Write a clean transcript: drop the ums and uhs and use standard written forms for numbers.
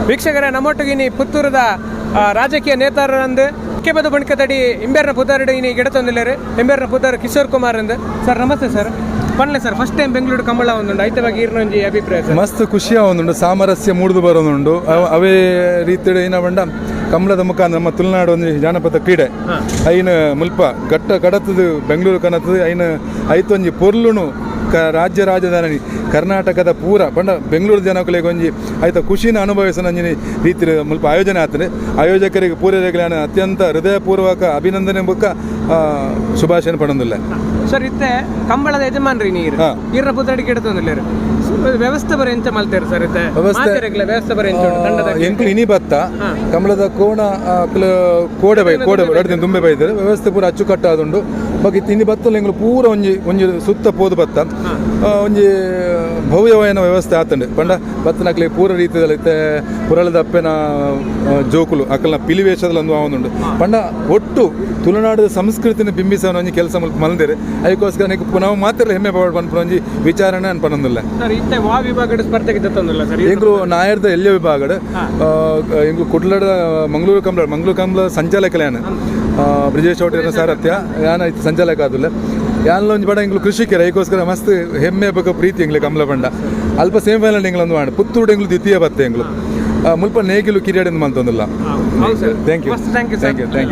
ವೀಕ್ಷಕರೇ, ನಮ್ಮೊಟ್ಟಿಗೆ ಇನಿ ಪುತ್ತೂರುದ ರಾಜಕೀಯ ನೇತಾರರಂದು ಕೆಬದ ಬಣ್ಕದಡಿ ಇಂಬೇರ್ನ ಪುದರ್ಡ್ ಇನಿ ಗಿಡತೊಂದಿಲ್ಲೇರು. ಇಂಬೇರ್ನ ಪುದರ್ ಕಿಶೋರ್ ಕುಮಾರ್ ಅಂದ್. ಸರ್, ನಮಸ್ತೆ ಸರ್. ಪನ್ಲೆ sir, first time Bengaluru Kambala ಒಂದುಂಡು, ಐತ ಬಗ್ಗೆ ಈರ್ನ ಒಂಜಿ ಅಭಿಪ್ರಾಯ ಸರ್? ಮಸ್ತ್ ಖುಷಿ ಆವೊಂದುಂಡು, ಸಾಮರಸ್ಯ ಮೂಡ್ದು ಬರೋದುಂಡು. ಅವೇ ರೀತಿಡ್ ಏನ ಪಂಡ ಕಂಬಳದ ಮುಖಾಂತರ ನಮ್ಮ ತುಳುನಾಡು ಒಂದು ಜಾನಪದ ಕ್ರೀಡೆ, ಐನ ಮುಲ್ಪ ಘಟ್ಟ ಕಡತದು ಬೆಂಗಳೂರು ಕನತದು ಐನ ಐತೊಂಜಿ ಪೊರ್ಲುನು ರಾಜ್ಯ ರಾಜಧಾನಿ ಕರ್ನಾಟಕದ ಪೂರ ಪಂಡ ಬೆಂಗಳೂರು ಜನಕುಲೆಗ್ ಒಂಜಿ ಐತ ಖುಷಿನ ಅನುಭವಿಸನ ಒಂಜಿ ರೀತಿ ಮುಲ್ಪ ಆಯೋಜನೆ ಆತದೆ. ಆಯೋಜಕರಿಗೆ ಪೂರೈಕೆಗೆ ಅತ್ಯಂತ ಹೃದಯಪೂರ್ವಕ ಅಭಿನಂದನೆ ಬೊಕ್ಕ ಶುಭಾಶಯ ಪಡೊಂದುಲ್ಲೆ. ಸರ್, ಇತ್ತೆ ಕಂಬಳದ ಯಜಮಾನ್ರಿ ನೀರು. ಈರ್ನ ಪುದರ್ಡ್ ಗಿಡತೊಂದಿಲ್ಲೇರು. ವ್ಯವಸ್ಥೆ ಬರ ಎಂಚ ಮಲ್ತೇರು ಸರ್ ಇತ್ತೆ? ಮಾತೆರೆಗ್ಲ ವ್ಯವಸ್ಥೆ ಬರ ಎಂಚ ಉಂಡು ತಂಡದ? ಎಂಕುಲು ಇನಿ ಬತ್ತ. ಕಂಬಳದ ಕೋಣ ಅಕ್ಲು ಕೋಡೆ ಬೈ ಕೋಡೆ 2 ದಿನ ದುಂಬೆ ಬೈದರು. ವ್ಯವಸ್ಥೆ ಪೂರ ಅಚ್ಚುಕಟ್ಟಾದುಂಡು. ಬೊಕ್ಕ ಇತ್ತೆ ಇನಿ ಬತ್ತಲ ಎಂಕುಲು ಪೂರ ಒಂಜಿ ಒಂಜಿ ಸುತ್ತ ಪೋದು ಬತ್ತ. ಒಂಜಿ ಭವ್ಯವಾಯಿನ ವ್ಯವಸ್ಥೆ ಆತುಂಡು. ಪಂಡ ಬತ್ತನಕ್ಲೆ ಪೂರ ರೀತಿಯಲ್ಲಿ ಇತ್ತೆ ಪುರಳದ ಅಪ್ಪೆನ ಜೋಕುಲು ಅಕಲ್ನ ಪಿಲಿವೇಷದಲ್ಲಿ ಒಂದು ಆವೊಂದುಂಡು. ಪಂಡ ಒಟ್ಟು ತುಳುನಾಡಿನ ಸಂಸ್ಕೃತಿನ ಬಿಂಬಿಸವನ ಒಂಜಿ ಕೆಲಸ ಮುಲ್ಪ ಮಲ್ದೆರ್. ಅದಕ್ಕೋಸ್ಕರ ನಿಕ್ ನಾವು ಮಾತ್ರ ಹೆಮ್ಮೆ ಪಡೋಡು ಪನ್ಪುನ ಒಂಜಿ ವಿಚಾರಣೆ ಅನ್ಪನೊಂದುಲ್ಲೆ. ಸರ್, ಇತ್ತೆ ವಾ ವಿಭಾಗದ ಸ್ಪರ್ಧೆಗೆ ಜತ್ತೊಂದಿಲ್ಲ ಸರ್? ಎಂಕುಲು ನಾಯರ್ದ ಎಲ್ಯ ವಿಭಾಗಡ್. ಎಂಕುಲು ಕುಡ್ಲದ ಮಂಗಳೂರು ಕಂಬಳ, ಮಂಗಳೂರು ಕಂಬಳ ಸಂಚಾಲಕಲೇನ ಬ್ರಿಜೇಶ್ ಚೌಟರ ಸಾರಥ್ಯ. ಯಾನ ಇತ್ತೆ ಸಂಚಾಲಕ ಆದುಲ್ಲೆ. ಯಾನ್ಲ ಒಂಜಿ ಬಡ ಎಂಕುಲು ಕೃಷಿಕರ. ಐಕೋಸ್ಕರ ಮಸ್ತ್ ಹೆಮ್ಮೆ ಬೊಕ ಪ್ರೀತಿ ಎಂಗ್ಲೆ ಕಂಬಳ ಪಂಡ. ಅಲ್ಪ ಸೆಮಿಫೈನಲ್ ಎಂಗ್ಲ ಒಂದು ಮಾಡು, ಪುತ್ತೂರು ಎಂಗ್ಲು ದ್ವಿತೀಯ ಬತ್ತೆ. ಎಂಗ್ಲು ಮುಲ್ಪ ನೇಗಿಲು ಕಿರಿಯಡಿಂದ ಮಂತೊಂದುಲ್ಲ. ಹೌದು sir. Thank you. ಮಸ್ತ್ thank you sir. Thank you, thank you.